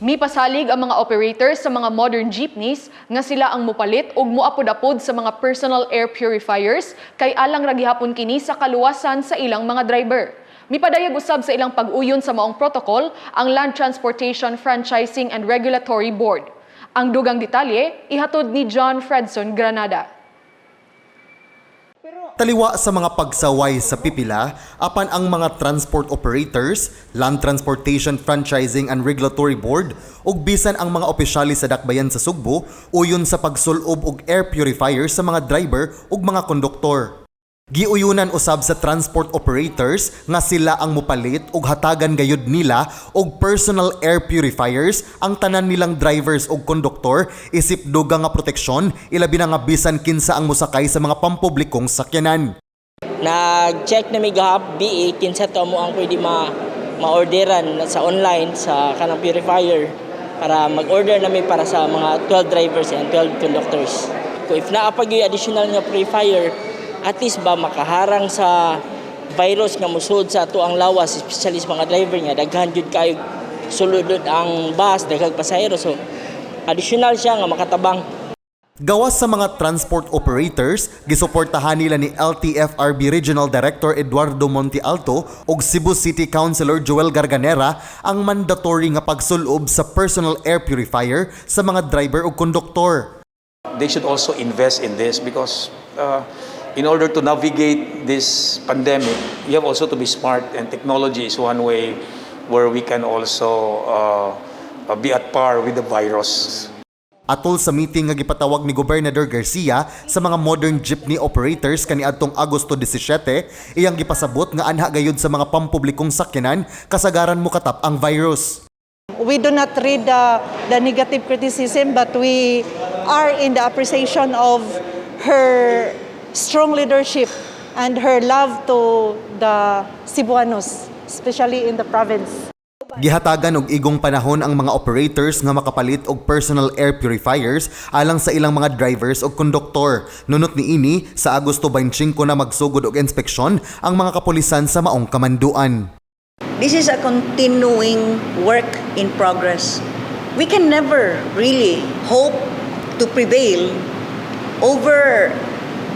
Mipasalig ang mga operators sa mga modern jeepneys nga sila ang mupalit ug muapod-apod sa mga personal air purifiers kay alang ra gihapon kini sa kaluwasan sa ilang mga driver. Mipadayag usab sa ilang pag-uyon sa maong protocol ang Land Transportation Franchising and Regulatory Board. Ang dugang detalye ihatod ni John Fredson Granada. Taliwa sa mga pagsaway sa pipila, apan ang mga transport operators, Land Transportation Franchising and Regulatory Board, ug bisan ang mga opisyalis sa dakbayan sa Sugbo, uyon sa pagsulob og air purifier sa mga driver ug mga konduktor. Giuyunan usab sa transport operators nga sila ang mupalit ug hatagan gayud nila og personal air purifiers ang tanan nilang drivers ug konduktor isip dugang nga proteksyon, ilabi na nga bisan kinsa ang mosakay sa mga pampublikong sakyanan. Nag-check na mi gahap BA kinsa to mo ang pwede ma ma-orderan sa online sa kanang purifier para mag-order na mi para sa mga 12 drivers and 12 conductors. Kung if naa pa gyud additional nga purifier, at least ba makaharang sa virus nga musud sa ato ang lawas, especially sa mga driver nga daghan jud kayo sulod ang bus, daghang pasahero, so additional siya nga makatabang. Gawas sa mga transport operators, gisuportahan nila ni LTFRB Regional Director Eduardo Montealto ug Cebu City Councilor Joel Garganera ang mandatory nga pagsulob sa personal air purifier sa mga driver ug konduktor. They should also invest in this because in order to navigate this pandemic, you have also to be smart, and technology is one way where we can also be at par with the virus. Atol sa meeting nga gipatawag ni Gobernador Garcia sa mga modern jeepney operators kaniadtong Agosto 17, iyang gipasabot nga anha gayud sa mga pampublikong sakyanan kasagaran mokatap ang virus. We do not read the negative criticism, but we are in the appreciation of her strong leadership and her love to the Cebuanos, especially in the province. Gihatagan og igong panahon ang mga operators nga makapalit og personal air purifiers alang sa ilang mga drivers ug konduktor. Nunot niini, sa Agosto 25 na magsugod og inspeksyon ang mga kapulisan sa maong kamanduan. This is a continuing work in progress. We can never really hope to prevail over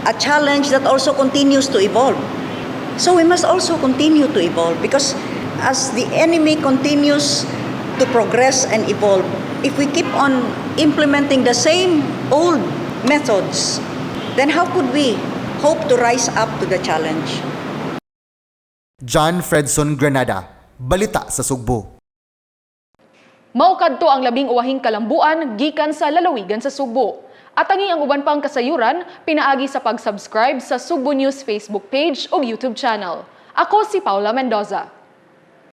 a challenge that also continues to evolve. So we must also continue to evolve because as the enemy continues to progress and evolve, if we keep on implementing the same old methods, then how could we hope to rise up to the challenge? John Fredson Granada, Balita sa Sugbo. Mao kadto ang labing uwahing kalambuan gikan sa lalawigan sa Sugbo. Atangi ang uban pang kasayuran pinaagi sa pag-subscribe sa Sugbo News Facebook page o YouTube channel. Ako si Paula Mendoza.